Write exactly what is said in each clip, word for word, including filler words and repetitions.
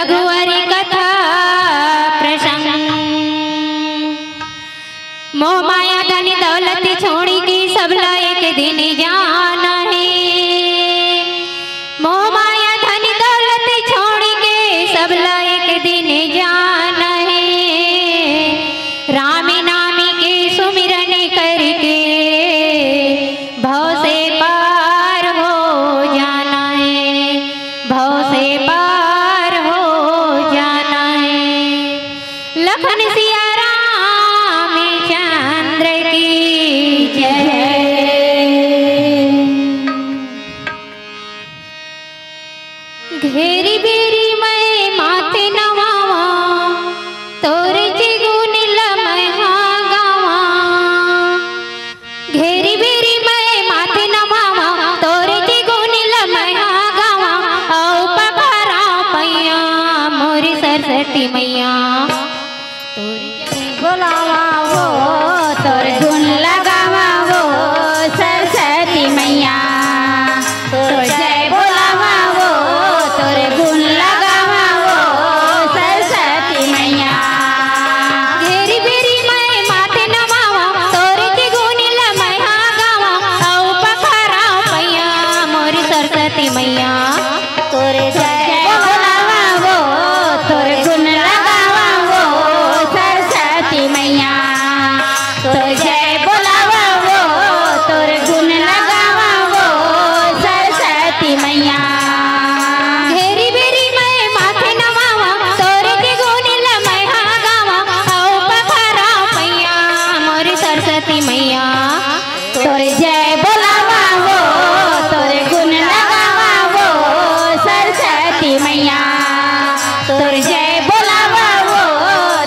गुवरी कथा प्रसंग। मोह माया धन दौलत छोड़ी के सबला एक दिन जाना हे। मोह माया धन दौलत छोड़ी के सबला एक दिन जाना हे। राम नाम के सुमिरन करके भव से पार हो जाना हे। भव से पार हो जाना हे। लखन सिया रामचंद्र की जय। घेरी बेरी मैं माथे नवावा, तोर जे गुन ल मैं हा गावा। घेरी बेरी मैं माथे नवावा, तोर जे गुन ल मैं हा गावा। औ पखारा पैया मोर सरस्वती मैया, तोर जय बोलावा वो, तोर गुन लगावा वो सरस्वती मैया। तोर जय बोलावा वो, तोर गुन लगावा वो सरस्वती मैया। घेरी बेरी मैं माथे नवावा, तोर के गुन ल मैं हा गावा। औ पखारा पैया मोर सरस्वती मैया, तोर जय बोलावा वो, तोर गुन लगावा वो सरस्वती मैया। तोर जय बोलावा वो, तोर गुन लगावा वो सरस्वती मैया। घेरी बेरी मैं माथे नवावा, तोर के गुन ल मैं हा गावा। औ पखारा पैया मोर सरस्वती मैया, तोर जय बोलावा वो, तोर गुन लगावा वो सरस्वती मैया। तोर जय बोलावा वो,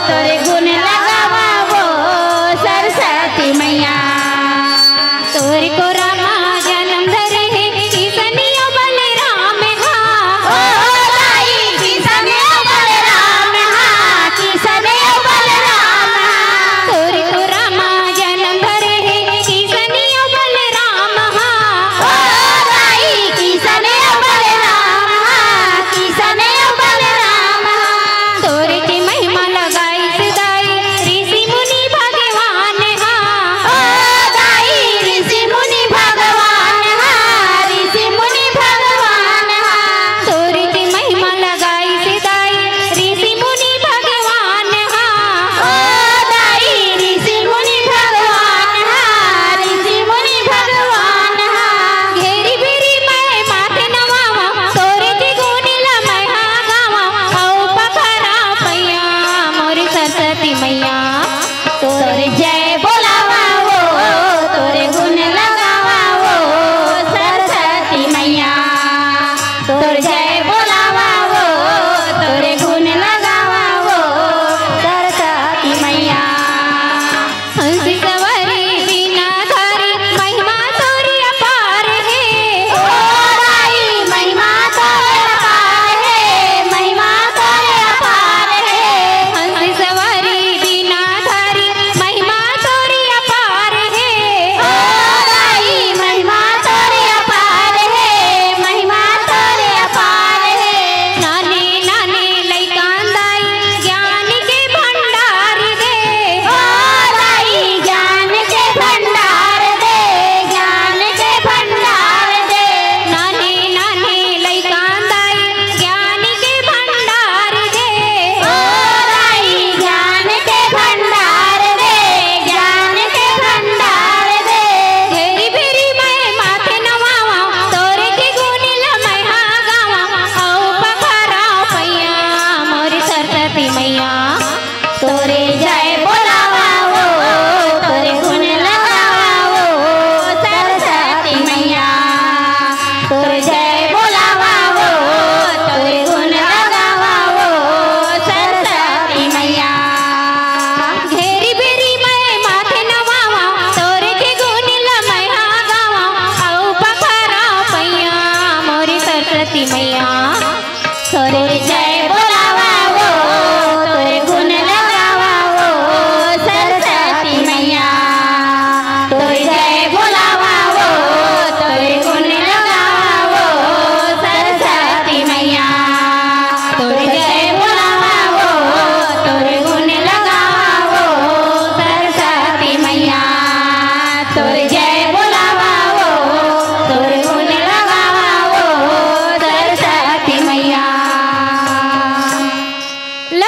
तोर गुन लगावा वो सरस्वती मैया। तोर कोरा मा जनम धरे हे किसनियो बलराम हा। ओ दाई किसनियो बलराम हा, किसनियो बलराम हा। तोर कोरा मा जनम धरे हे किसनियो बलराम हा। ओ दाई किसनियो बलराम हा, किसनियो बलराम हा।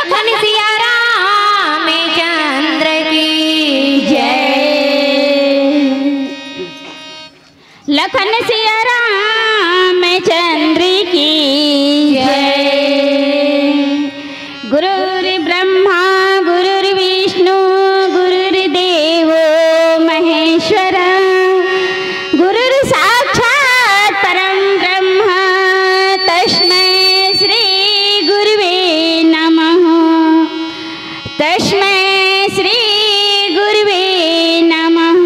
लखन सिया रामचंद्र की जय। लखन सिया रामचंद्र की जय। गुरुर्ब्रह्मा गुरुर्विष्णु गुरुर्देवो महेश्वर, गुरुर्साक्षात् परं ब्रह्म, तस्मै श्री गुरुवे नमः। तस्मै श्री गुरुवे नमः।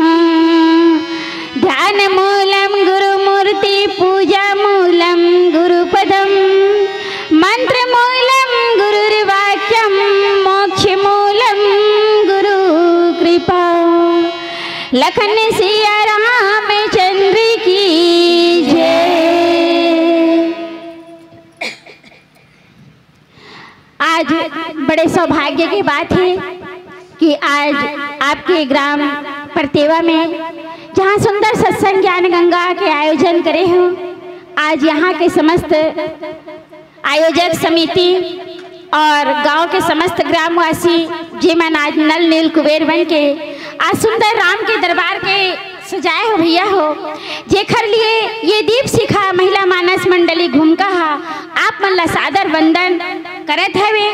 ध्यानमूलं गुरुमूर्ति पूजामूलं गुरुपदं, मन्त्रमूलं गुरुर्वाक्यं, मोक्षमूलं गुरुकृपा। लखन सिया रामचंद्र की जय। आज बड़े सौभाग्य की बात है कि आज आपके ग्राम परतेवा में जहाँ सुंदर सत्संग ज्ञान गंगा के आयोजन करे हो, आज यहाँ के समस्त आयोजक समिति और गांव के समस्त ग्रामवासी, जेमन आज नल नील कुबेर बन के आज सुंदर राम के दरबार के सजाए हो भैया हो, जेखर लिए ये दीप शिखा महिला मानस मंडली घुमका हा आप मन ला सादर वंदन करत हवे।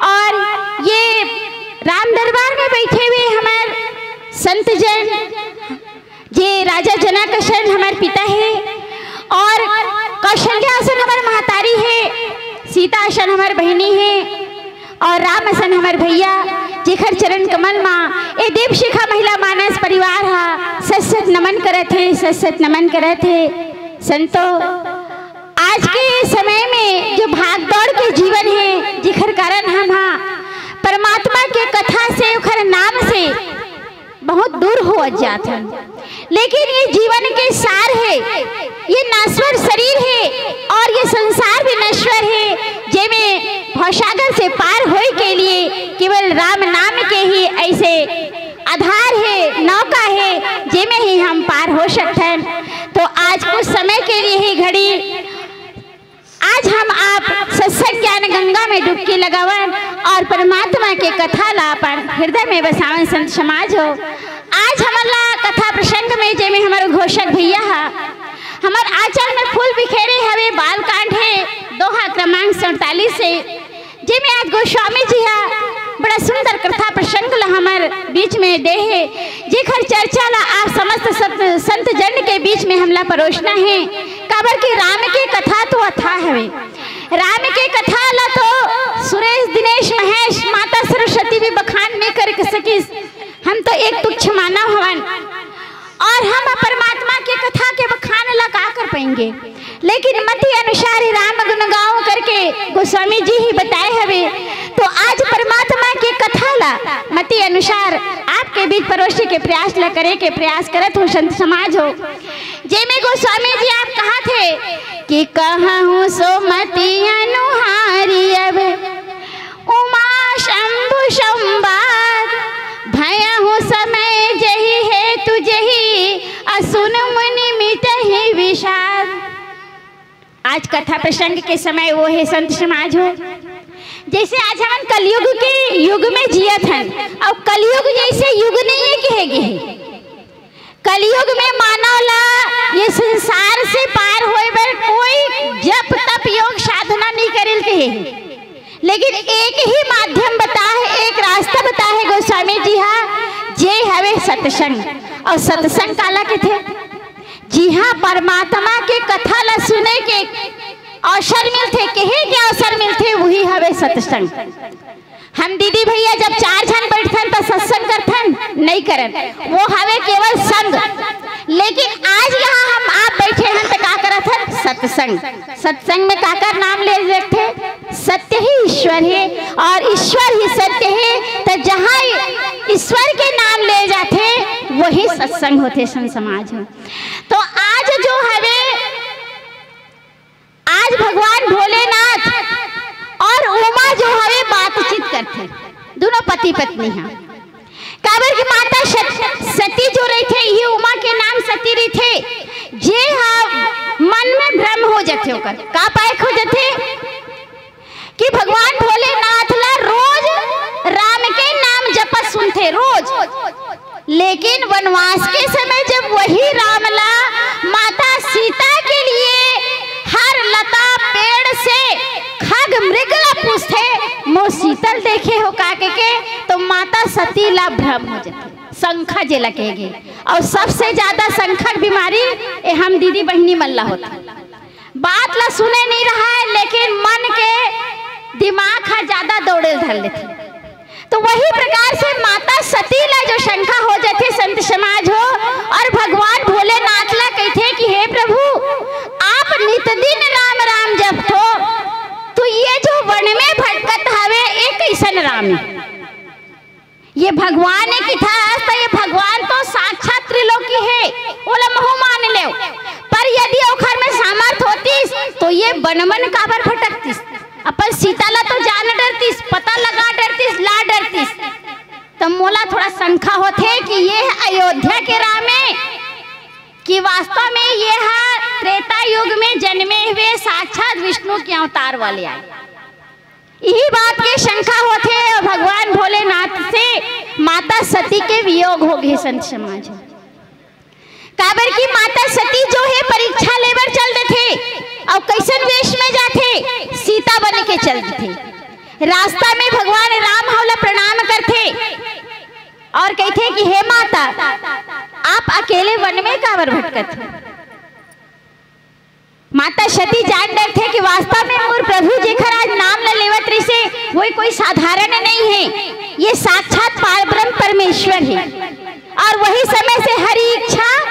और ये राम दरबार में बैठे हुए हमार संत जन, जे राजा जनक असन हमार पिता है और कौशल्या असन हमार महतारी है, सीता असन हमार बहिनी है और राम असन हमार भैया, जेखर चरण कमल मा ए दीप शिखा महिला मानस परिवार हा सत सत नमन करत हे, सत सत नमन करत हे। संतो, आज के समय में जो भाग दौड़ के जीवन है, जेखर कारण हम हा परमात्मा के कथा से, ओखर नाम से बहुत दूर हो जात हन, लेकिन ये जीवन के सार है, ये नाश्वर शरीर है और ये संसार भी नश्वर है, जेमे भवसागर से पार होए के लिए केवल राम नाम के ही ऐसे आधार है, नौका है, जेमे ही हम पार हो सकथन। तो आज कुछ समय के लिए ही घड़ी आज हम आप सत्संग ज्ञान गंगा में डुबकी लगावन और परमात्मा के कथा ला अपन हृदय में बसावन संत समाज हो। आज हमन ला कथा प्रसंग में, जेमे हमर घोषक भैया हा हमर आंचल में फूल बिखेरे हवे, बाल कांड है, दोहा क्रमांक सैंतालीस से, जेमे आज गोस्वामी जी हा बड़ा सुंदर कथा प्रसंग ला हमर बीच में दे हे, जेखर चर्चा ला आप समस्त सत-, संत जन के बीच में हमला परोसना है, काबर कि राम के कथा तो अथाह हवे। राम के कथा ला तो सुरेश, दिनेश, महेश, माता सरस्वती भी बखान नहीं कर सकिस। हम तो एक तुच्छ मानव हवन और हम परमात्मा के कथा के बखान ला का कर पाएंगे? लेकिन मति अनुसार ही राम गुण गाओ करके गोस्वामी जी ही बताए हवे। तो आज परमात्मा के कथा ला मति अनुसार आपके बीच परोसे के प्रयास ला करे के प्रयास करत हो संत समाज हो, जेमे गोस्वामी जी आप कहा थे कि कहूँ सो मति अनुहारी अब उमा शंभु संवाद, भयहु समय जहि हेतु जहि, असुन मुनि मिटहि विषाद। आज कथा प्रसंग के समय वो है संत समाज हो, जैसे आज हमन कलयुग के युग में जियत हन, और कलयुग जैसे युग नहीं है कहे गे हे। कलयुग में मानव ला ये संसार से पार होए बर कोई जप तप योग साधना नहीं करेल कहे, लेकिन एक ही माध्यम बता है, एक रास्ता बता है गोस्वामी जी हा, जे हवे सत्संग। और सत्संग काला कथे? जिहा परमात्मा के कथा ला सुने के अवसर मिलथे, कहे के अवसर मिलथे, वही हवे सत्संग। हम दीदी भैया जब चार झन बैठथन त सत्संग करथन? नहीं करन, वो हवे केवल संग। लेकिन आज यहाँ हम आप बैठे हन त का करत हन? सत्संग। सत्संग में काकर नाम ले जाथे? सत्य ही ईश्वर है और ईश्वर ही सत्य है। तो जहाँ ईश्वर के नाम ले जाथे वही सत्संग होथे संत समाज में। तो आज जो हवे आज भगवान भोलेनाथ और उमा जो हवे बातचीत करथे, दोनों पति पत्नी हा। काबर कि माता सत-, सती जो रहिथे, ये उमा के नाम सती रहिथे, जे हा मन में भ्रम हो जाथे ओकर। का पाए हो जाथे कि भगवान भोलेनाथ ला रोज लेकिन वनवास के समय जब वही राम ला माता सीता के लिए हर लता पेड़ से खग मृग ला पूछथे, "मोर सीता ल देखे हो का?" के, के तो माता सती ला भ्रम हो जाथे, शंका जेला कहे गे। और सबसे ज्यादा शंका के बीमारी ए हम दीदी बहिनी मन ला होथे। बात ला सुने नहीं रहा है, लेकिन मन के दिमाग हा ज्यादा दौड़े धर लेथे। तो वही प्रकार से माता सती ला जो शंका हो जाथे संत समाज हो, और भगवान भोलेनाथ ला कहिथे कि हे प्रभु, आप नित दिन राम राम जपथो, तो ये जो वन में भटकत हवे, ये कैसन राम है? ये भगवान है कि था, तो ये भगवान तो साक्षात त्रिलोकी है, ओला महू मान लेव। पर यदि ओखर में सामर्थ होतीस, तो ये वन वन काबर भटकतीस? अपन सीता ला तो जान डरतीस, पता लगा डरतीस, ला डरतीस। त मोला थोड़ा शंका होथे कि ये अयोध्या के राम है कि वास्तव में ये ह त्रेता युग में जन्मे हुए साक्षात विष्णु के अवतार वाले आए। यही बात के शंका होथे और भगवान भोलेनाथ से माता सती के वियोग हो गए संत समाज। काबर कि माता सती जो है परीक्षा लेबर चल देथे और कैसन वेश में जाथे, सीता बन के चल देथे। रास्ता में भगवान राम ह ओला प्रणाम करथे और कहथे कि हे माता, आप अकेले वन में काबर भटकत हो? माता सती जान डरथे कि वास्तव में मोर प्रभु जेखर आज नाम ल लेवत रहिसे, वो कोई साधारण नहीं है, ये साक्षात पारब्रह्म परमेश्वर है। और वही समय से हरि इच्छा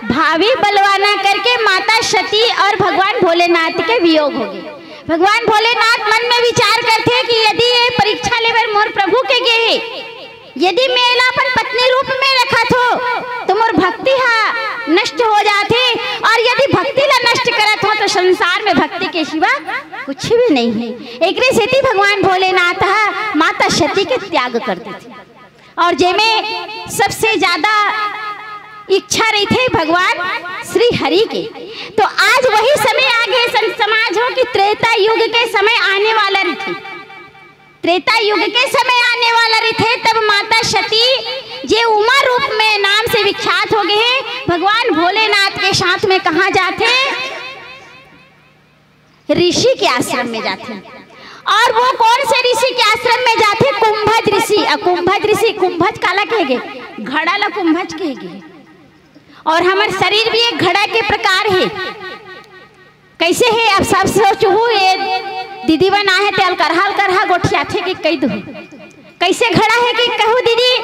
भावी बलवाना करके माता सती और भगवान भोलेनाथ के वियोग हो गए। भगवान भोलेनाथ मन में विचार करथे कि यदि ये परीक्षा लेबर मोर प्रभु के गे हे, यदि मैं एला अपन पत्नी रूप में रखत हो, तो मोर भक्ति हा नष्ट हो जाथे, और यदि भक्ति ला नष्ट करत हो, तो संसार में भक्ति के सिवा कुछ भी नहीं है। एकरे सेती भगवान भोलेनाथ हा माता सती के त्याग कर देथे, और जेमे सबसे ज्यादा इच्छा रहिथे भगवान श्री हरि के। तो आज वही समय आ गए संत समाज हो कि त्रेता युग के समय आने वाला रहिथे। त्रेता युग के समय आने वाला रहिथे, तब माता सती जे उमा रूप में नाम से विख्यात हो गए हैं, भगवान भोलेनाथ के साथ में कहाँ जाथे? ऋषि के आश्रम में जाथे। और वो कौन से ऋषि के आश्रम में जाथे? कुंभज ऋषि। अ, कुंभज ऋषि, कुंभज काला कहे गे? घड़ा ला कुंभज कहे गे। और हमर शरीर भी एक घड़ा के प्रकार है। कैसे है? अब सब सोचहू, ये दीदी बना है, तेल करहा करहा गोठियाथे कि कही दू। कैसे घड़ा है कि कहू दीदी,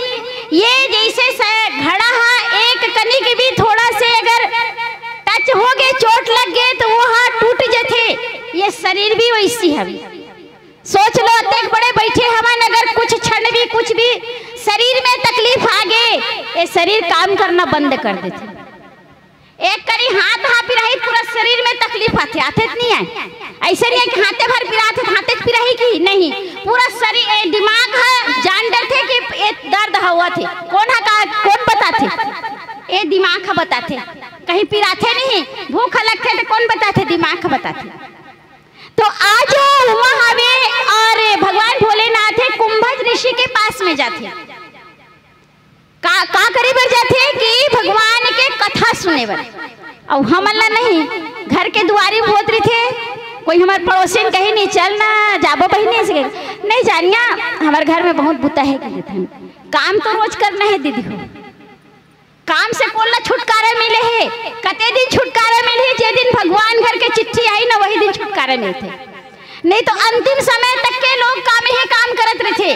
ये जैसे स-, घड़ा हा एक कनी के भी थोड़ा से अगर टच हो गए, चोट लग गए, तो वो हा टूट जथे। ये शरीर भी वैसी हवे। सोच लो, अतेक बड़े बैठे हवन, अगर कुछ क्षण भी, कुछ भी शरीर में तकलीफ आ गए, ये शरीर काम करना बंद कर देथे। एक करी हाथ हा पिराही, पूरा शरीर में तकलीफ आथे, आथे त नहीं आए? ऐसे नहीं है कि हाथे भर पिराथे, हाथे पिराही की नहीं, पूरा शरीर, ए, दिमाग है, जान डरथे कि ए दर्द होवत हे। कौन हा का, कौन बताथे? ए दिमाग हा बताथे। कहीं पिराथे नहीं, भूख लगथे तो कौन बताथे? दिमाग हा बताथे। तो आज वो हवे और भगवान भोलेनाथ है, कुंभज ऋषि के पास में जाथे। का, का करे बर जाथे कि भगवान के कथा सुने बर। अउ हमन ला नहीं, घर के दुआरी में होत रहिथे, कोई हमर पड़ोसिन कही नहीं, "चल ना, जाबो बहिनी," ऐसे कहे। "नहीं जानिया, हमर घर में बहुत बुता है," कहिथे। "काम तो रोज करना है दीदी हो।" काम से कोन ला छुटकारा मिले हे? कते दिन छुटकारा मिलही? जे दिन भगवान घर के चिट्ठी आई ना, वही दिन छुटकारा मिलथे। नहीं तो अंतिम समय तक के लोग काम ही काम करत रहिथे।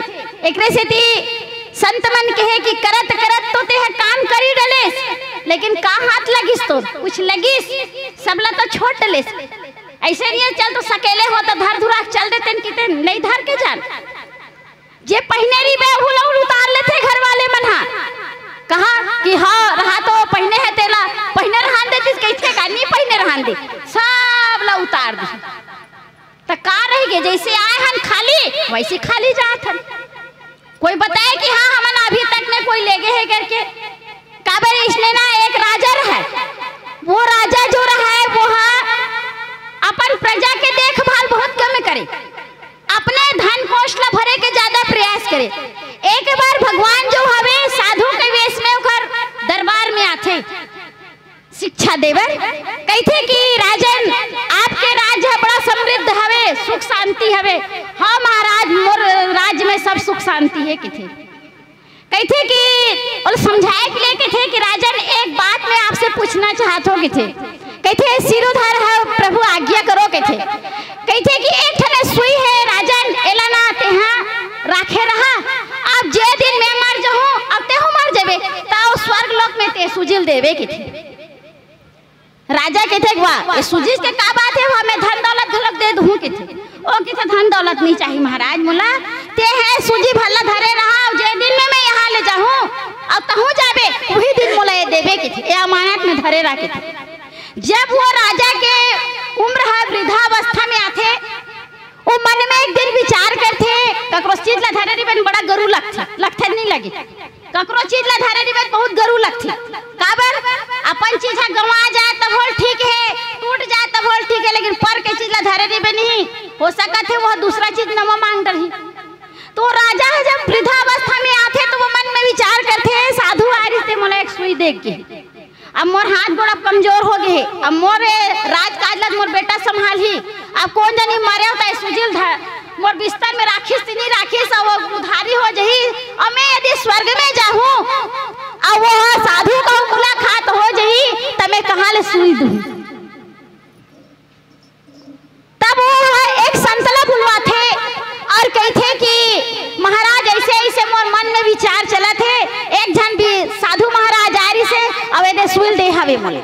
एकरे सेती संत मन कहे कि करत करत तो तेह काम करी डलेस, लेकिन का हाथ लगिस तोर? कुछ लगिस? सबला तो छोड़ डलेस। ऐसे नहीं है, चल तो सकेले हो तो धर धुरा के चल देतेन, किते नहीं धर के जान। जे पहिने रहिबे, ओहू ला उतार लेथे घर वाले मन हा। कहा कि हाँ, रहा तो पहिने है तेला, पहिने रहन दे, जिस कहिथे का नहीं पहिने रहन दे, सब ला उतार दे। त का रह गए, जैसे आए हन खाली, वैसे खाली जात हन। कोई बताए कि हाँ, हमन अभी तक में कोई ले गए है करके। काबर इसने ना एक राजा रहा, वो राजा जो रहा है, वो हा अपन प्रजा के देखभाल बहुत कम करे, अपने धन कोष ला भरे के ज्यादा प्रयास करे। एक बार भगवान जो हवे, शिक्षा देबर कहिथे कि राजन, आपके राज्य ह बड़ा समृद्ध हवे, सुख शांति हवे। हाँ महाराज, मोर राज्य में सब सुख शांति हे कहिथे। कहिथे कि ओला समझाए के लिए कहिथे कि राजन, एक बात मैं आपसे पूछना चाहत हों कहिथे। कहिथे, "सिरोधर ह प्रभु, आज्ञा करो" कहिथे। कहिथे कि "एक ठन सुई हे राजन, एला ना तेहा राखे रहा, अब जे दिन मैं मर जहूं, अब तेहू मर जबे, त स्वर्ग लोक में तें सुजी ल देबे" कहिथे। राजा कहिथे, "वाह, ये सुजी के का बात हे, वाह, मैं धन दौलत घलोक दे दूं" कहिथे। ओ कहिथे, "धन दौलत नहीं चाहिए महाराज मोला, तें हे सुजी भर ला धरे रहा, जे दिन में मैं यहाँ ले जाहूं, अब तहूं जाबे, उही दिन मोला ये देबे" कहिथे, "ये अमानत में धरे रहा" कहिथे। जब वो राजा के उम्र ह वृद्धावस्था में आथे, वो मन में एक दिन विचार करथे, ककरो चीज ला धरे रहिबे न बड़ा गरू लगथे, लगथे नहीं लगे, ककरो चीज ला धरे रहिबे न बहुत गरू लगथे। काबर? अपन चीज ह गंवा जाए तब होल ठीक हे, टूट जाए तब होल ठीक हे, लेकिन पर के चीज ला धरे रहिबे नहीं, हो सकत हे वो दूसरा चीज नवा मांग डरही। तो राजा ह जब वृद्धावस्था में आथे तो वो मन में विचार करथे, "साधु आय रहिस ते मोला एक सुई दे गे, अब मोर हाथ गोड़ अब कमजोर हो गे हे, अब मोर ए राजकाज ला मोर बेटा संभालही, अब कोन जनी मरे होता है सुजी ल ध-, मोर बिस्तर में राखिस त नहीं राखिस, अब वो उधारी हो जही, अब मैं यदि स्वर्ग में जाहूं, अब वो ह साधु कहूं मुलाकात हो जही, त मैं कहां ले सुई दूं?" तब वो ह एक संत ला बुलवाथे और कहिथे कि "महाराज, ऐसे ऐसे मोर मन में विचार चलत हे, एक झन भी साधु महाराज आय रहिस हे, अब एदे सुई ल दे हवे मोला,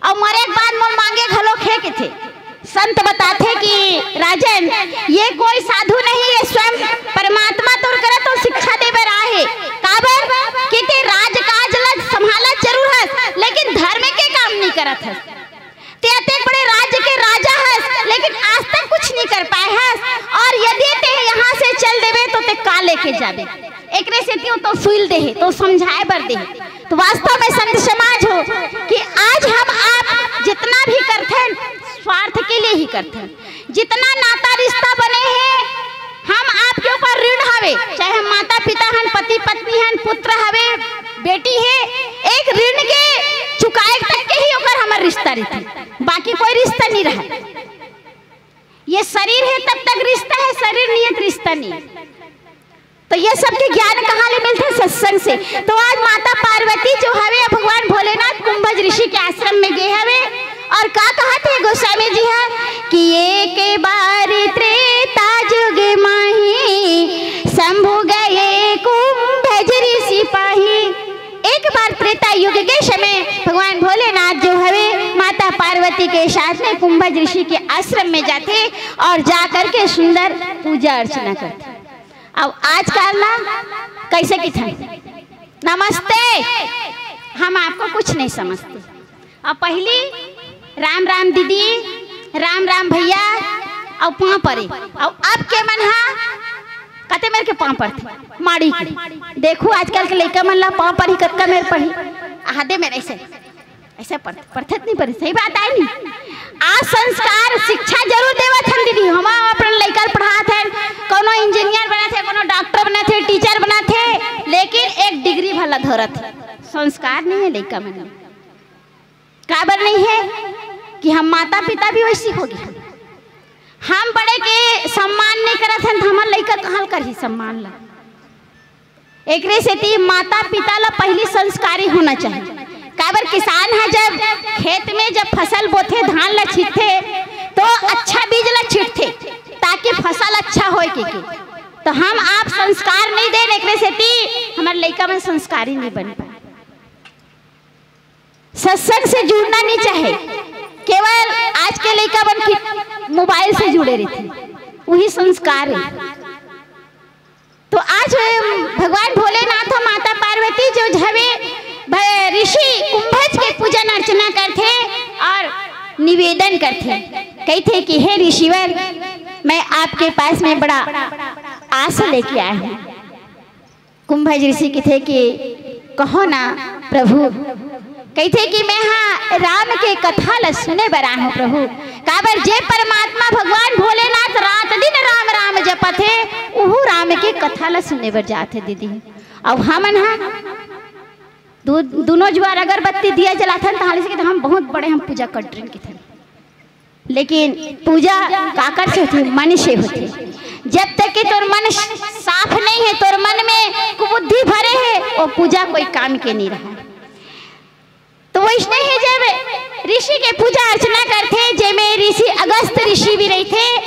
अउ मरे के बाद मोर मांगे घलोक हे" कहिथे। संत बताथे कि "राजन, ये कोई साधु नहीं, ये स्वयं परमात्मा तोर करा तो शिक्षा दे बर आए हे।" काबर? कि तें राजकाज ला संभालत जरूर हस, लेकिन धर्म के काम नहीं करत हस। तें अतेक बड़े राज्य के राजा हस, लेकिन आज तक कुछ नहीं कर पाए हस, और यदि तें यहाँ से चल देबे तो तें का लेके जाबे? एकरे सेती वो तो सुई ल दे हे, तो समझाए बर दे हे। तो वास्तव में संत समाज हो कि आज हम आप जितना भी करथन, स्वार्थ के लिए ही करथन। जितना नाता रिश्ता बने हे, हम आपके ऊपर ऋण हवे, चाहे हम माता पिता हन, पति पत्नी हन, पुत्र हवे, बेटी हे, एक ऋण के चुकाए तक के ही ओकर हमर रिश्ता रहिथे, बाकी कोई रिश्ता नहीं रहे। ये शरीर हे तब तक रिश्ता हे, शरीर नहीं हे त रिश्ता नहीं। तो ये सब के ज्ञान कहाँ ले मिलथे? सत्संग से। तो आज माता पार्वती जो हवे, भगवान भोलेनाथ कुंभज ऋषि के आश्रम में गे हवे, और का कहत हे गोस्वामी जी ह कि "एक बार त्रेता युग माही, शंभु गए कुंभज ऋषि पाही।" एक बार त्रेता युग के समय भगवान भोलेनाथ जो हवे, माता पार्वती के साथ में कुंभज ऋषि के आश्रम में जाथे और जा करके सुंदर पूजा अर्चना करथे। अब आजकल ना कैसे किथन, "नमस्ते, हम आपको कुछ नहीं समझते।" अब पहली "राम राम दीदी, राम राम भैया", अउ पाँव परे। अउ अब के मन हा कते मेर के पाँव परथे, माड़ी के। देखू आजकल के लइका मन ला पाँव परही, कतका मेर परही। आहा दे मेर ऐसे, ऐसे पर-, परथे त नहीं परे, सही बात आय नहीं? आज संस्कार, शिक्षा जरूर देवत हन दीदी, हम अपन लइका ल पढ़ात हन, कोनो इंजीनियर बनत हे, कोनो डॉक्टर बनत हे, टीचर बनत हे, लेकिन एक डिग्री भला धरत हे। संस्कार नहीं हे लइका मन में। काबर नहीं हे कि हम माता पिता भी वैसी हो गे। हम बड़े के सम्मान नहीं करत हन, त हमर लइका कहाँ ल करही सम्मान ला? एकरे सेती माता पिता ला पहली संस्कारी होना चाहिए। काबर किसान ह जब खेत में जब फसल बोथे, धान ला छींटथे, तो अच्छा बीज ला छींटथे, ताकि फसल अच्छा होय के, के। तो हम आप संस्कार नहीं देन, एकरे सेती हमर लइका मन संस्कारी नहीं बन पाए। सत्संग से जुड़ना नहीं चाहे, केवल आज के लइका मन की मोबाइल से जुड़े रहिथे, वही संस्कार हे। तो आज भगवान भोलेनाथ, माता पार्वती जो हवे, भ-, ऋषि कुंभज के पूजन अर्चना करथे और निवेदन करथे, कहिथे कि "हे ऋषिवर, मैं आपके पास में बड़ा आस लेके आया हूँ।" कुंभज ऋषि कहिथे कि "कहो ना प्रभु।" कहिथे कि "मैं हा राम के कथा ल सुने बर आए हूँ प्रभु।" काबर जे परमात्मा भगवान भोलेनाथ रात दिन राम राम जपत हे, उहू राम के कथा ल सुने बर जात हे दीदी। अउ हमन हा दू, दोनों जुआर अगरबत्ती दिया जलाथन, तहाँ ले से कहिथे, "हम बहुत बड़े, हम पूजा कर डरेन," कहिथे। लेकिन पूजा काकर से होथे? मन से होथे। जब तक कि तोर मन साफ नहीं है, तोर मन में कुबुद्धि भरे है, वो पूजा कोई काम के नहीं रहा। तो वैसने ही जब ऋषि के पूजा अर्चना करथे, जेमे ऋषि अगस्त ऋषि भी रहिथे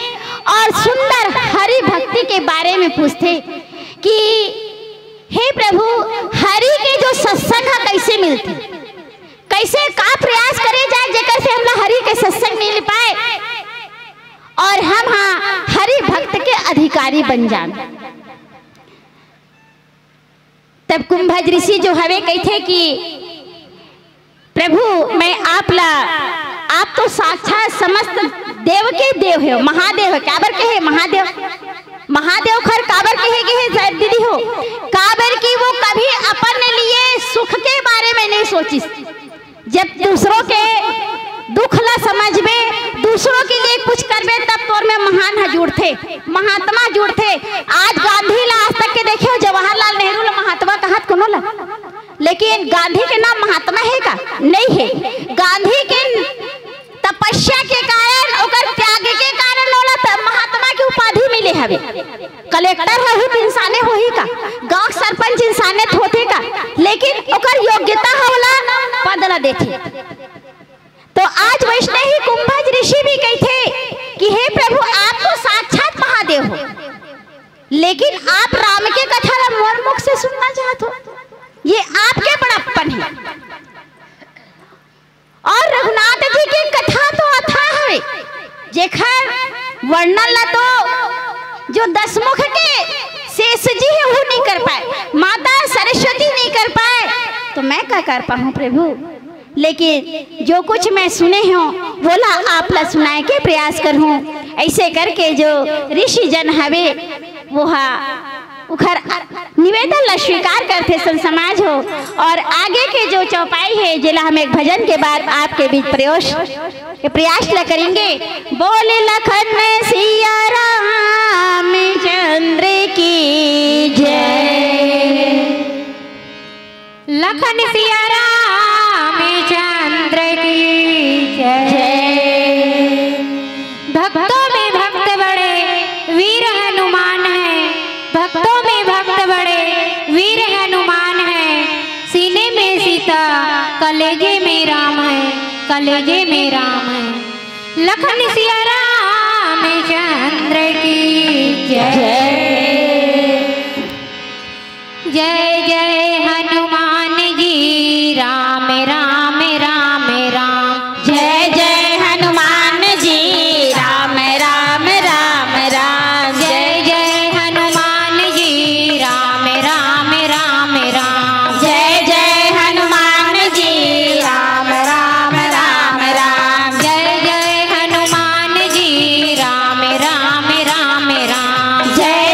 और सुंदर हरि भक्ति के बारे में पूछथे कि हे प्रभु, हरि के जो सत्संग ह कइसे मिलथे, कइसे का प्रयास करे जाए जेकर से हमला हरि के सत्संग मिल पाए और हम हा हरि भक्त के अधिकारी बन जान। तब कुंभज ऋषि जो हवे कहिथे कि प्रभु, मैं आप ला, आप तो साक्षात समस्त देव के देव हो, महादेव हो। काबर कहे महादेव? महादेव खर काबर कहे गे हे, शायद दीदी हो, काबर कि वो कभी अपन लिए सुख के बारे में नहीं सोचिस। जब दूसरों के दुख ला समझबे, दूसरों के लिए कुछ करबे, तब तोर में महान ह जुड़थे, महात्मा जुड़थे। आज गांधी ला आज तक के देखे हो, जवाहरलाल नेहरू ला महात्मा कहत कोनो ला, लेकिन गांधी के नाम महात्मा हे का? नहीं हे। गांधी के तपस्या के कारण, ओकर त्याग के कारण ओला त-, महात्मा के उपाधि मिले हवे। कलेक्टर ह, उही त इंसाने होही का? गांव के सरपंच इंसाने त होथे का? लेकिन ओकर योग्यता ह ओला पद ला देथे। तो आज वैसने ही कुंभज ऋषि भी कहिथे कि हे प्रभु, आप तो साक्षात महादेव हो, लेकिन आप राम के कथा ला मोर मुख से सुनना चाहत हो, ये आपके बड़प्पन है। और रघुनाथ जी के कथा तो अथाह है, जेखर वर्णन ला तो जो दसमुख के शेष जी है, वो नहीं कर पाए, माता सरस्वती नहीं कर पाए, तो मैं का कर पाहूँ प्रभु? लेकिन जो कुछ मैं सुने हूँ, वो ला आप ला सुनाए के प्रयास करहूँ। ऐसे करके जो ऋषि जन हवे, वो हा उखर निवेदन ला स्वीकार करथे संत समाज हो। और आगे के जो चौपाई है, जेला हम एक भजन के बाद आपके बीच प्रयोश, प्रयास ला करेंगे। बोले लखन सिया रामचंद्र की जय। लखन सिया रामचंद्र की जय। भक्तों में भक्त बड़े वीर हनुमान है, भक्तों में भक्त बड़े वीर हनुमान है। सीने में सीता, कलेजे में राम है, कलेजे में राम है। लखन सिया रामचंद्र की जय। जय जय हनुमान जी, राम राम राम राम। जय जय हनुमान जी, राम राम राम राम। जय जय हनुमान जी, राम राम राम राम। जय जय हनुमान जी, राम राम राम राम। जय जय हनुमान जी, राम राम राम राम। जय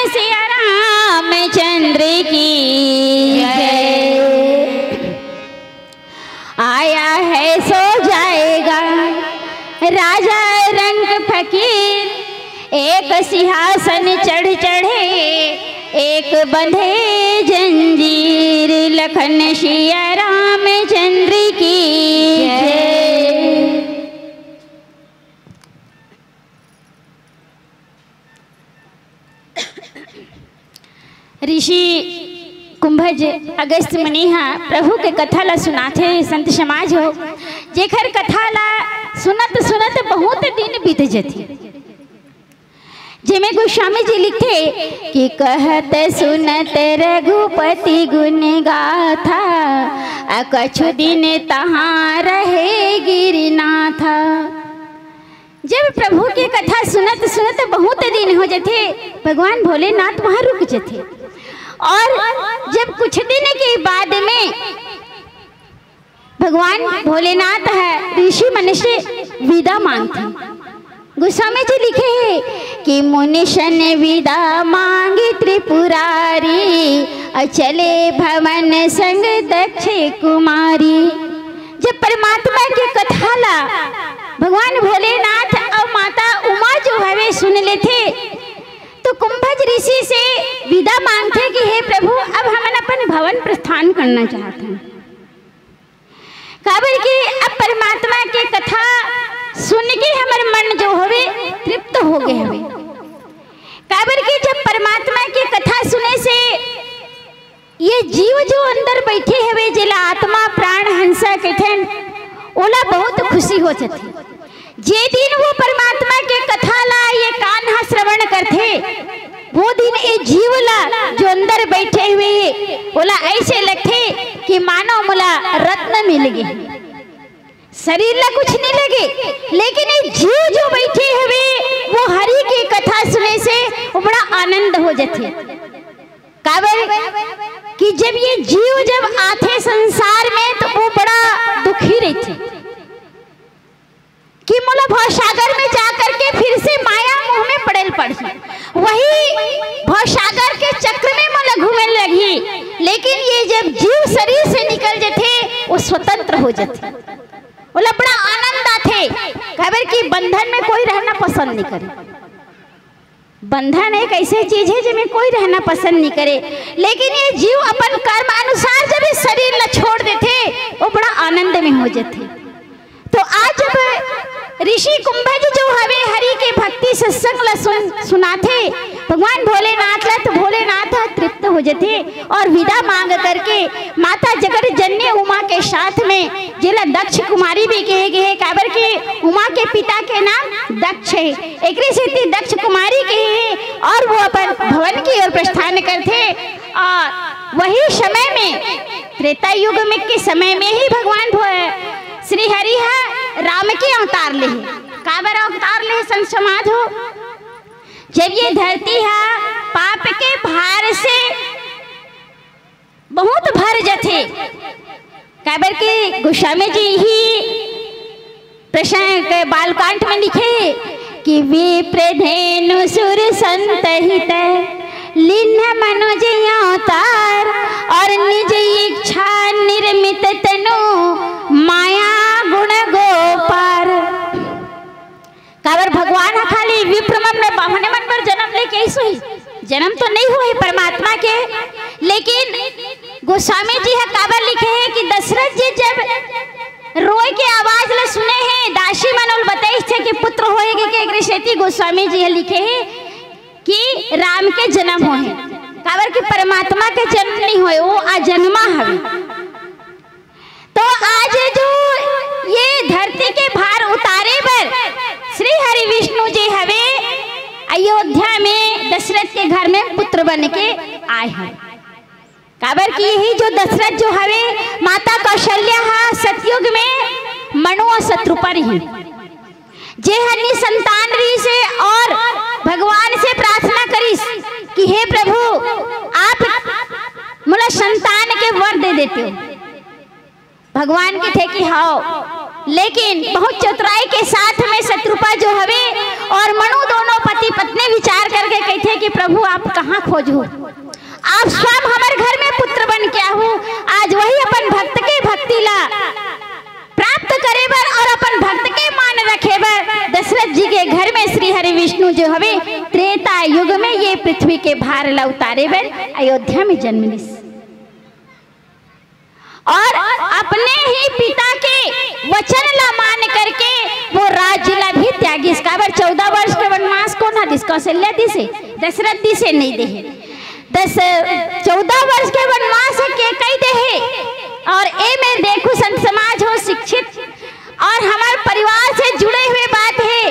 सिया रामचंद्र की जय। आया है सो जाएगा राजा रंग फकीर, एक सिंहासन चढ़ चढ़े, एक बंधे जंजीर। लखन सिया रामचंद्र की जय। ऋषि कुंभज अगस्त मुनि हा प्रभु के कथा ला सुनाथे। संत समाज हो, जेकर कथा ला सुनत सुनत बहुत दिन बीत जथे। जेमे गोस्वामी जी लिखथे कि कहत सुनत रघुपति गुण गाथा, आ कछु दिन तहाँ रहे गिरिनाथा। जब प्रभु के कथा सुनत सुनत बहुत दिन हो जथे, भगवान भोलेनाथ वहाँ रुक जथे। और जब कुछ दिन के बाद में भगवान भोलेनाथ है ऋषि मन से विदा मांगथे। गोस्वामी जी लिखे हैं कि मुनि सन विदा मांगी त्रिपुरारी, और चले भवन संग दक्ष कुमारी। जब परमात्मा के कथा ला भगवान भोलेनाथ और माता उमा जो हवे सुन लेथे, तो कुंभज ऋषि से विदा मांगथे कि हे प्रभु, अब हमन अपन भवन प्रस्थान करना चाहत हन। काबर कि अब परमात्मा के कथा सुन के हमर मन जो हवे तृप्त हो गए हवे। काबर कि जब परमात्मा के कथा सुने से ये जीव जो अंदर बैठे हवे, जेला आत्मा प्राण हंसा कथन, ओला बहुत खुशी हो जथे। जे दिन वो परमात्मा के कथा ला ये कान ह श्रवण करथे, वो दिन ये जीव ला जो अंदर बैठे हुए हे, ओला ऐसे लगथे कि मानो मोला रत्न मिल गे। शरीर ला कुछ नहीं लगे, लेकिन ये जीव जो बैठे हुए, वो हरि के कथा सुने से वो बड़ा आनंद हो जथे। काबर कि जब ये जीव जब आथे संसार में, तो वो बड़ा दुखी रहथे कि मोला भवसागर में जा करके फिर से माया मोह में पड़े ल पड़ही, वही भवसागर के चक्र में मोला घूमे लगही। लेकिन ये जब जीव शरीर से निकल जथे, वो स्वतंत्र हो जथे, ओला बड़ा आनंद आथे, काबर कि बंधन में कोई रहना पसंद नहीं करे। बंधन एक ऐसे चीज है, जेमे कोई रहना पसंद नहीं करे, लेकिन ये जीव अपन कर्म अनुसार जब इस शरीर ला छोड़ देथे, वो बड़ा आनंद में हो जथे। तो आज जब ऋषि कुंभज जो हवे हरि के भक्ति सत्संग ला सुन, सुनाथे, भगवान भोलेनाथ ला, तो भोलेनाथ ह तृप्त हो जथे और विदा मांग करके माता जगत जननी उमा के साथ में, जेला दक्ष कुमारी भी कहे गए हे, काबर के उमा के पिता के नाम दक्ष है, एकरे सेती दक्ष कुमारी कहे हे। और वो अपन भवन की ओर प्रस्थान करथे। और वही समय में, त्रेता युग में के समय में ही भगवान भो-, श्री हरि ह राम के अवतार ले हे। काबर अवतार ले हे, संत समाज हो? जब ये धरती ह पाप के भार से बहुत भर जथे, काबर कि गोस्वामी जी ही प्रसंग बालकांड में लिखे कि विप्र धेनु सुर संत हित, लीन्ह मनुज अवतार, और निज इच्छा निर्मित तनु, माया गुण गो पार। काबर भगवान ह खाली विप्र मन में बामने मन बर जन्म लेके आइस होही? जन्म तो नहीं होही परमात्मा के। लेकिन गोस्वामी जी ह काबर लिखे हे कि दशरथ जी जब रोए के आवाज ल सुने हे, दासी मन ओला बताइस थे कि पुत्र होए के, के एकरे सेती गोस्वामी जी ह लिखे हे कि राम के जन्म होहे, काबर कि परमात्मा के जन्म नहीं होए, वो अजन्मा हवे। तो आज जो ये धरती के भार उतारे बर श्री हरि विष्णु जी हवे, अयोध्या में दशरथ के घर में पुत्र बन के आए हैं। काबर कि यही जो दशरथ जो हवे, माता कौशल्या हा सतयुग में मनु और शत्रुपा रही, जे ह निसंतान रहिस हे और भगवान से प्रार्थना करिस कि हे प्रभु, आप मोला संतान के वर दे देते हो। भगवान कथे कि हव, लेकिन बहुत चतुराई के साथ में शतरूपा जो हवे और मनु दोनों पति पत्नी विचार करके कथे कि प्रभु आप कहाँ खोजहू, आप स्वयं हमर घर में पुत्र बन के आहू। आज वही अपन भक्त के भक्ति ला प्राप्त करे बर और अपन भक्त के मान रखे बर दशरथ जी के घर में श्री हरि विष्णु जो हवे त्रेता युग में ये पृथ्वी के भार ला उतारे बर अयोध्या में जन्म लिस। और अपने ही पिता के वचन ला मान करके वो राज्य ला भी त्यागिस। काबर चौदह वर्ष के वनवास कोन ह दिस? कौशल्या दिस हे, दशरथ दिस हे, नहीं दे हे। दस, चौदह वर्ष के वनवास हे, केकई दे हे। और ए में देखू संत समाज हो, शिक्षित और हमर परिवार से जुड़े हुए बात हे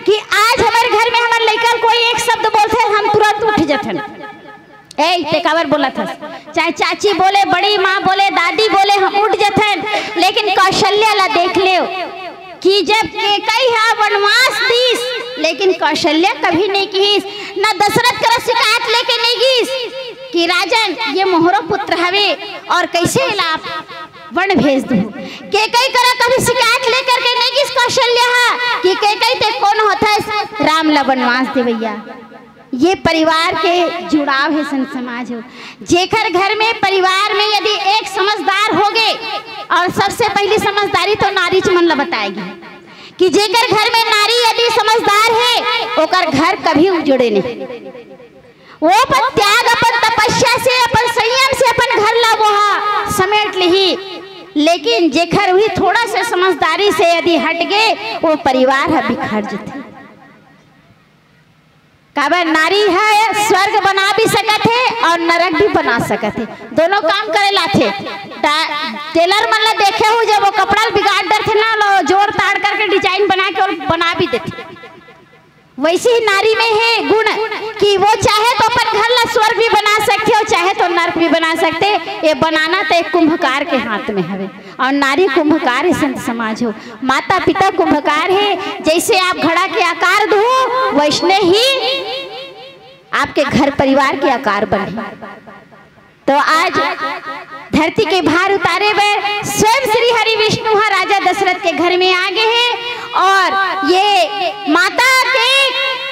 कि आज हमर घर में हमर लइका कोई एक शब्द बोलथे, हम तुरंत उठ जथन। ए, ते काबर बोलत हस? चाहे चाची बोले, बड़ी माँ बोले, दादी बोले, हम उठ जथन। लेकिन कौशल्या ला देख लेव कि जब केकई ह वनवास दिस, लेकिन कौशल्या कभी नहीं किहिस, न दशरथ करा शिकायत लेके नहीं गिस कि राजन, ये मोहरो पुत्र हवे और कैसे एला आप वन भेज दू। केकई करा कभी शिकायत लेकर के नहीं गिस कौशल्या ह कि केकई ते कोन होथस राम ला वनवास देवैया। ये परिवार के जुड़ाव हे संत समाज हो। जेकर घर में, परिवार में यदि एक समझदार होगे और सबसे पहली समझदारी तो नारी मन ला बताएगी कि जेकर घर में नारी यदि समझदार हे, ओकर घर कभी उजड़े नहीं। वो अपन त्याग, अपन तपस्या से, अपन संयम से अपन घर ला वो ह समेट लिही। लेकिन जेकर वही थोड़ा से समझदारी से यदि हट गे, वो परिवार ह बिखर जथे। काबर नारी ह स्वर्ग बना भी सकत हे और नरक भी बना सकत हे, दोनों काम करे लाथे। टा-, टेलर मन ला देखे हो, जब वो कपड़ा ला बिगाड़ डरथे ना, लो जोर ताड़ करके डिजाइन बना के और बना भी देथे। वैसे ही नारी में हे गुण कि वो चाहे तो अपन घर ला स्वर्ग भी बना सकथे और चाहे तो नरक भी बना सकथे। ये बनाना तो एक कुंभकार के हाथ में हवे और नारी कुंभकार हे संत समाज हो। माता पिता कुंभकार हे, जैसे आप घड़ा के आकार दो वैसने ही आपके घर परिवार के आकार बने। तो आज धरती के भार उतारे बर स्वयं श्री हरि विष्णु ह राजा दशरथ के घर में आ गे हे और ये माता के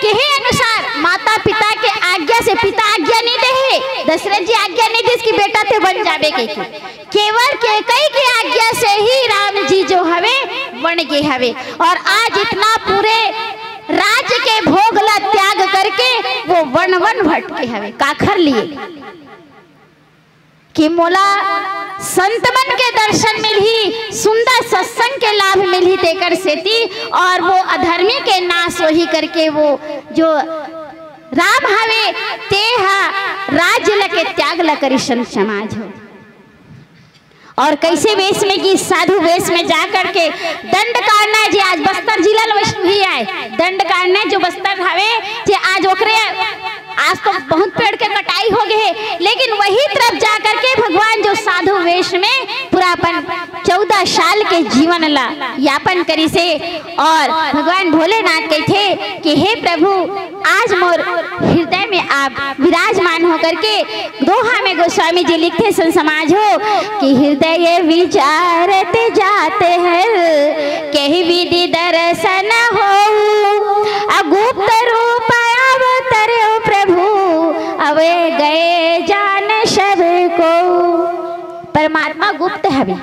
कहे अनुसार, माता पिता के आज्ञा से, पिता आज्ञा नहीं दे हे, दशरथ जी आज्ञा नहीं दिस कि बेटा ते बन जाबे कहिके, केवल केकई के आज्ञा से ही राम जी जो हवे बन गे हवे। और आज इतना पूरे राज्य के भोग ला त्याग करके वो वन वन भटके हवे। काखर लिए? कि मोला संत मन के दर्शन मिलही, सुंदर सत्संग के लाभ मिलही, तेकर सेती, और वो अधर्मी के नाश होही करके वो जो राम हवे, ते ह राज्य ल के त्याग ल करिस संत समाज हो। और कैसे वेश में गिस? साधु वेश में जा करके दंडकारण्य जी, आज बस्तर जिला ल वैष्णवी आए, दंडकारण्य जो बस्तर हवे, जे आज ओकरे, आज तो बहुत पेड़ के कटाई हो गए है, लेकिन वही तरफ जा करके भगवान जो साधु वेश में पूरा अपन चौदह साल के जीवन ला यापन करिसे। और भगवान भोलेनाथ कहथे कि हे प्रभु, आज मोर हृदय में आप विराजमान होकर के, दोहा में गोस्वामी जी लिखथे संत समाज हो कि हृदय विचारत जात हर, कहि विधि दर्शन हो, अगुप्त रूप अवतरे प्रभु, अवे गए जान सब को। परमात्मा गुप्त हवे।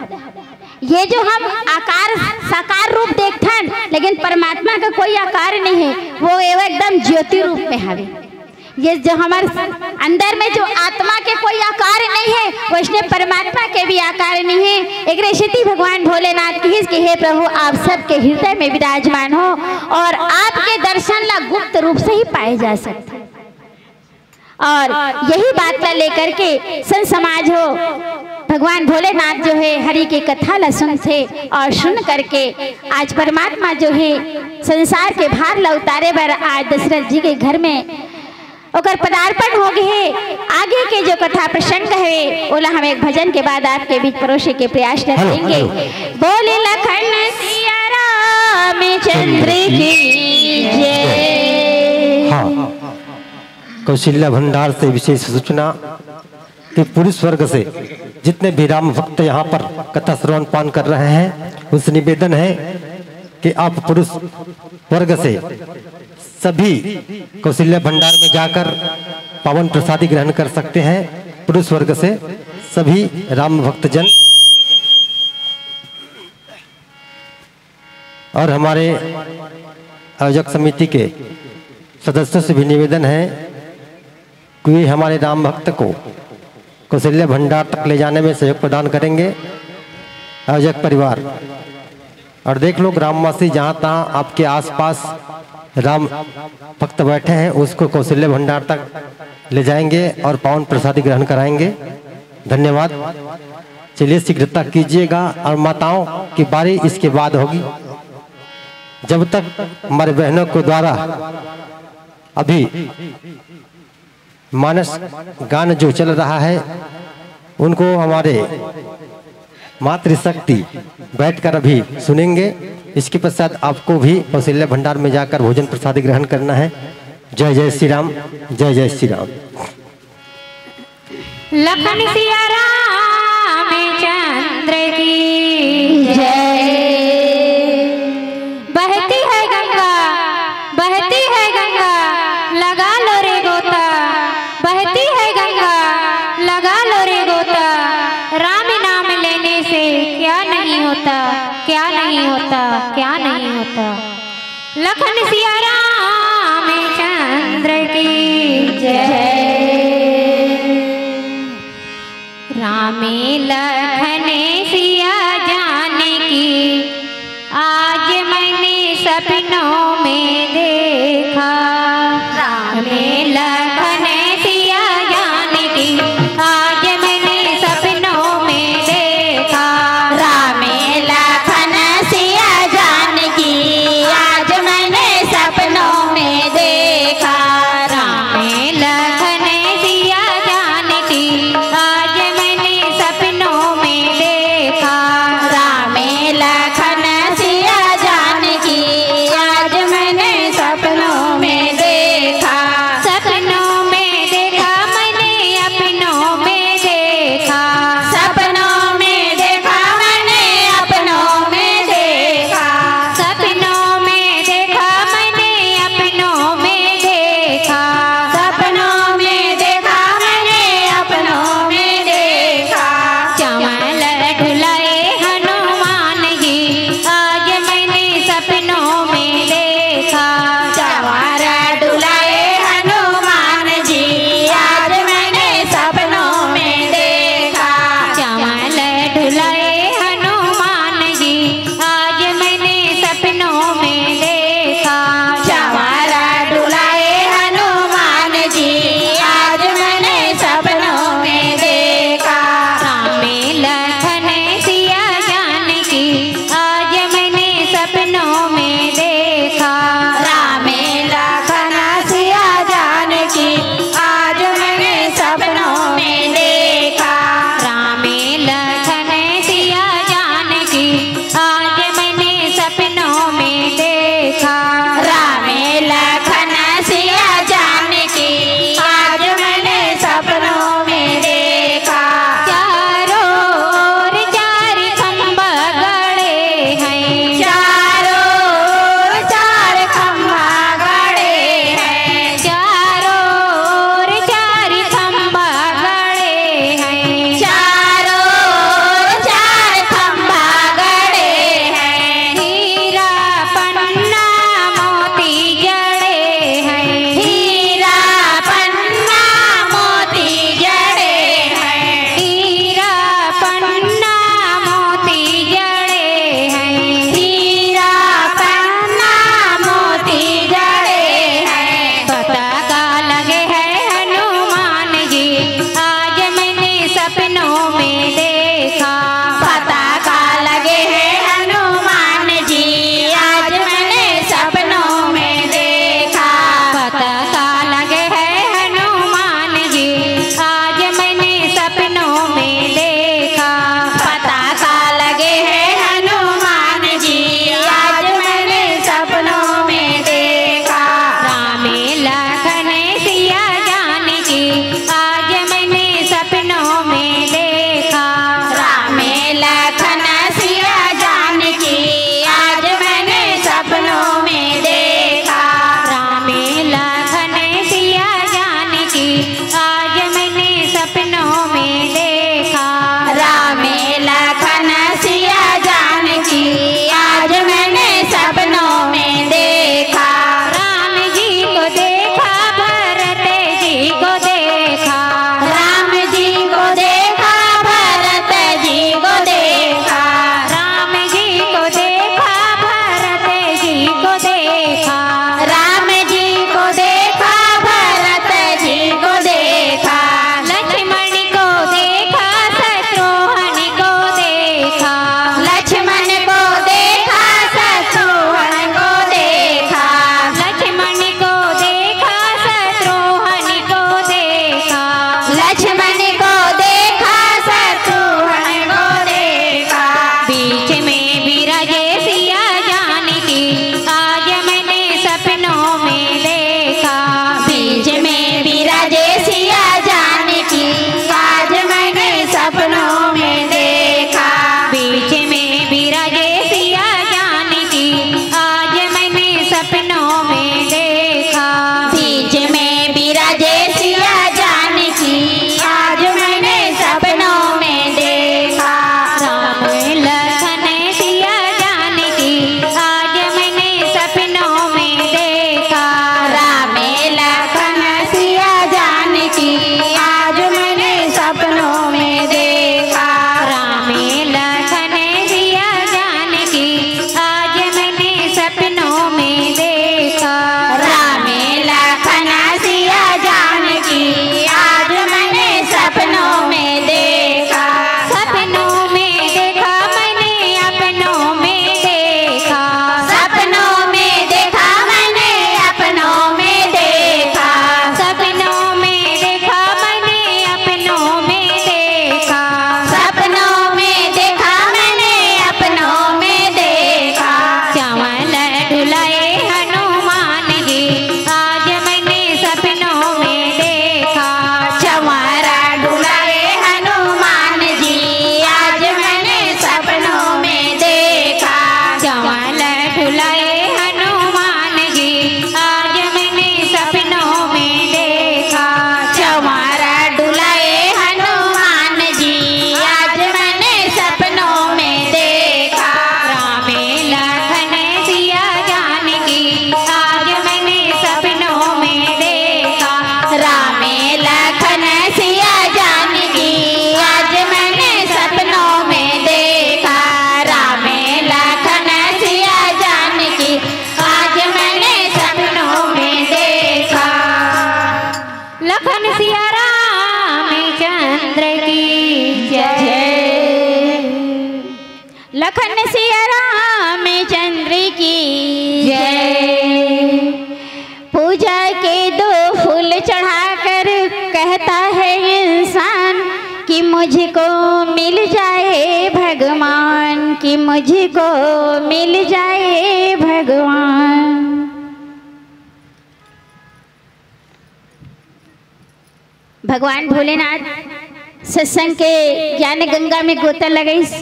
ये जो हम आकार, साकार रूप देखथन, लेकिन परमात्मा का कोई आकार नहीं है, वो एव एकदम ज्योति रूप में हवे। ये जो हमर अंदर में जो आत्मा के कोई आकार नहीं है, वैसने परमात्मा के भी आकार नहीं है। एकरे सेती भगवान भोलेनाथ कहिस कि हे प्रभु, आप सबके हृदय में विराजमान हो और आपके दर्शन ला गुप्त रूप से ही पाए जा सकथे। और यही बात ला लेकर के संत समाज हो, भगवान भोलेनाथ जो है हरि के कथा ला सुनथे और सुन करके आज परमात्मा जो है संसार के भार ला उतारे बर आज दशरथ जी के घर में ओकर पदार्पण हो गए है। आगे के जो कथा प्रसंग है, ओला हम एक भजन के बाद आपके बीच परोसे के प्रयास हेलो, करेंगे। हेलो। बोले लखन सिया रामचंद्र की जय। हाँ, कौशल्या भंडार से विशेष सूचना कि पुलिस वर्ग से जितने भी राम भक्त यहाँ पर कथा श्रवण पान कर रहे हैं, उनसे निवेदन है कि आप पुरुष वर्ग से सभी कौशल्या भंडार में जाकर पावन प्रसादी ग्रहण कर सकते हैं। पुरुष वर्ग से सभी राम भक्तजन और हमारे आयोजक समिति के सदस्यों से भी निवेदन है कि वे हमारे राम भक्त को कौशल्या भंडार तक ले जाने में सहयोग प्रदान करेंगे। आयोजक परिवार, और देख लो ग्रामवासी, जहाँ तहाँ आपके आसपास राम भक्त बैठे हैं, उसको कौशल्या भंडार तक ले जाएंगे और पावन प्रसादी ग्रहण कराएंगे। धन्यवाद। चलिए, शीघ्रता कीजिएगा। और माताओं की बारी इसके बाद होगी। जब तक हमारे बहनों के द्वारा अभी मानस गान जो चल रहा है, उनको हमारे मातृशक्ति बैठकर अभी सुनेंगे। इसके पश्चात आपको भी कौशल्या भंडार में जाकर भोजन प्रसाद ग्रहण करना है। जय जय श्री राम। जय जय श्री राम। लखन सिया रामचंद्र की जय। बहती है गंगा, बहती है गंगा, लगा लो रे गोता। बहती है गंगा, लगा लो रे गोता। राम नाम लेने से क्या नहीं होता, क्या नहीं होता, क्या नहीं होता। लखन सिया रामचंद्र की जय। रामे लखन सिया जानकी आज मैंने सपनों में देखा। रामे लखन सिया जानकी आज मैंने सपनों में देखा। रामे लखन सिया जानकी आज मैंने सपनों में देखा। रामे लखन सिया जानकी आज मैंने सपनों लखन सिया रामचंद्र की जय। पूजा के दो फूल चढ़ाकर कहता है इंसान कि मुझको मिल जाए भगवान, कि मुझको मिल जाए भगवान। भगवान भोलेनाथ सत्संग के ज्ञान गंगा में गोता लगाइस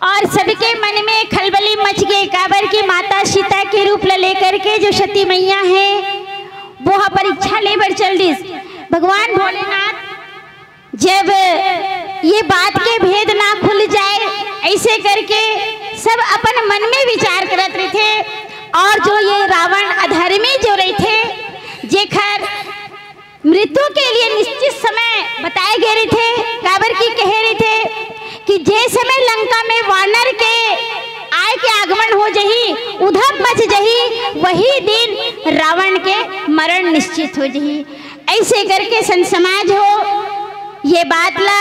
और सबके मन में खलबली मच गए, काबर की माता सीता के रूप ला लेकर के जो सती मैया है, वो हा परीक्षा ले बर चल दिस। भगवान भोलेनाथ जब ये बात के भेद ना खुल जाए, ऐसे करके सब अपन मन में विचार करत रहिथे। और जो ये रावण अधर्मी जो रहिथे, जेखर मृत्यु के लिए निश्चित समय बताए गए रहिथे, काबर की कहे रहिथे कि जे समय लंका में वानर के आय के आगमन हो जही, उधम मच जही, वही दिन रावण के मरण निश्चित हो जही। ऐसे करके संत समाज हो, ये बात ला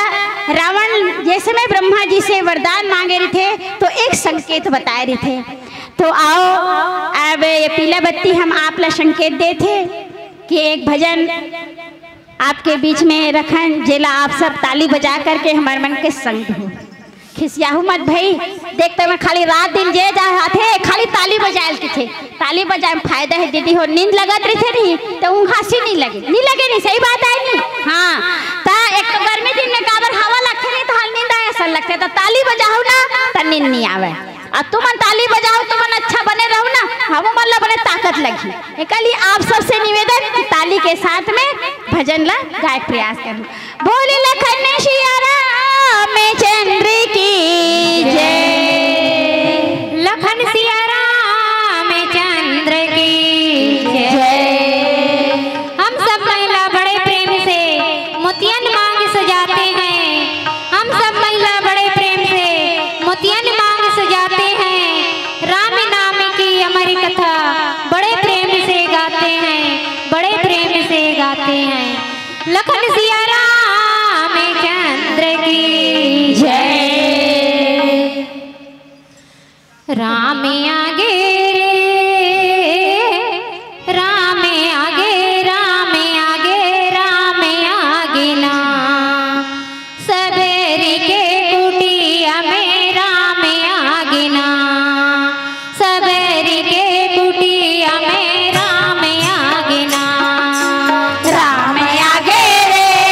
रावण जे समय ब्रह्मा जी से वरदान मांगे रहिथे तो एक संकेत बताए रहिथे। तो आओ, अब ये पीला बत्ती हम आप ला संकेत देथे कि एक भजन आपके बीच में रखन, जेला आप सब ताली बजा करके हमारे मन के संग हो। खिसियाहू मत भई, देख तो मैं खाली रात दिन जे जा आथे, खाली ताली बजायल किथे। ताली बजाए में फायदा है दीदी हो, नींद लगत रहिथे नहीं तो ऊँघ हंसी नहीं लगे, नहीं लगे नहीं, सही बात है नहीं? हाँ, ता एक तो गर्मी दिन में काबर हवा लगथे नहीं तो हाल नींद आए असन लगथे, तो ताली बजाहू ना तो नींद नहीं आवे। अब तुमन ताली बजाओ, तुमन अच्छा बने रहो ना, हम मन ला बने ताकत लगही। एकली आप सबसे निवेदन कि ताली के साथ में भजन ला गाय के प्रयास करो। बोले लखन सिया रामचंद्र की जय। लखन सिया रामचंद्र की जय। हम सब महिला बड़े प्रेम से मोतियन मांग सजाते हैं। हम सब महिला बड़े प्रेम से मोतियन मांग सजाते हैं। राम नाम की अमर कथा बड़े प्रेम से गाते हैं, बड़े प्रेम से गाते हैं। लखन सिया रामचंद्र की जय। राम आगे रे, राम आगे, राम आगे, राम आगे ना। सबेरी के कुटिया में राम आगे ना। सबेरी के कुटिया में राम आगे ना। राम आगे रे,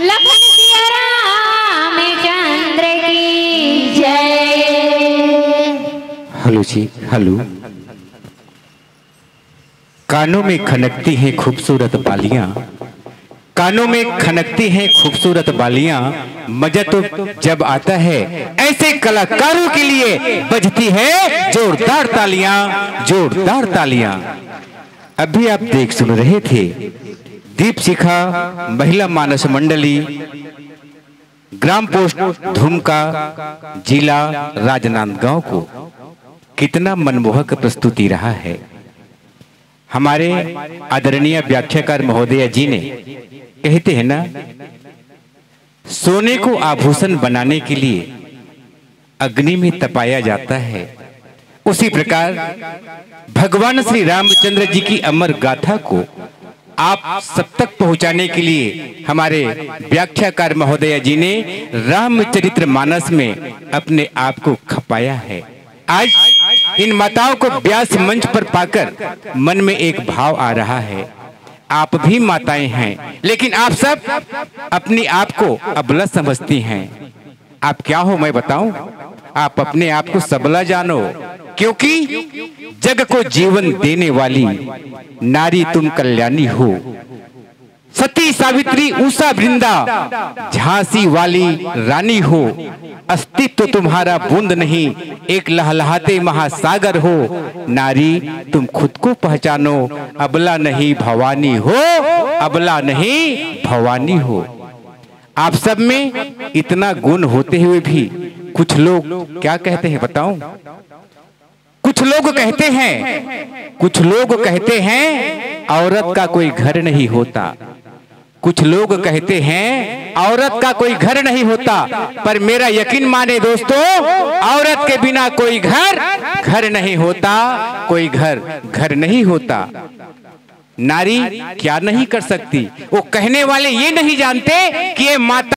लखन सिया रामचंद्र की जय। हेलो जी, हेलो। कानों में खनकती हैं खूबसूरत बालियां, कानों में खनकती हैं खूबसूरत बालियां। मजा तो जब आता है ऐसे कलाकारों के लिए, बजती है जोरदार तालियां, जोरदार तालियां। अभी आप देख सुन रहे थे दीप शिखा महिला मानस मंडली, ग्राम पोस्ट धुमका, जिला राजनांदगांव को। कितना मनमोहक प्रस्तुति रहा है। हमारे आदरणीय व्याख्याकार महोदय जी ने कहते हैं ना, सोने को आभूषण बनाने के लिए अग्नि में तपाया जाता है, उसी प्रकार भगवान श्री रामचंद्र जी की अमर गाथा को आप सब तक पहुंचाने के लिए हमारे व्याख्याकार महोदय जी ने रामचरित्र मानस में अपने आप को खपाया है। आज इन माताओं को व्यास मंच पर पाकर मन में एक भाव आ रहा है। आप भी माताएं हैं, लेकिन आप सब अपने आप को अबला समझती हैं। आप क्या हो मैं बताऊं? आप अपने आप को सबला जानो, क्योंकि जग को जीवन देने वाली नारी तुम कल्याणी हो। सती सावित्री उषा वृंदा झांसी वाली रानी हो। अस्तित्व तुम्हारा बूंद नहीं, एक लहलहाते महासागर हो। नारी तुम खुद को पहचानो, अबला नहीं भवानी हो, अबला नहीं भवानी हो। आप सब में इतना गुण होते हुए भी कुछ लोग क्या कहते हैं बताऊं? कुछ लोग कहते हैं, कुछ लोग कहते हैं औरत का कोई घर नहीं होता। कुछ लोग कहते हैं औरत का कोई घर नहीं होता, पर मेरा यकीन माने दोस्तों, औरत के बिना कोई घर घर नहीं होता, कोई घर घर नहीं होता। नारी क्या नहीं कर सकती, वो कहने वाले ये नहीं जानते कि ये माता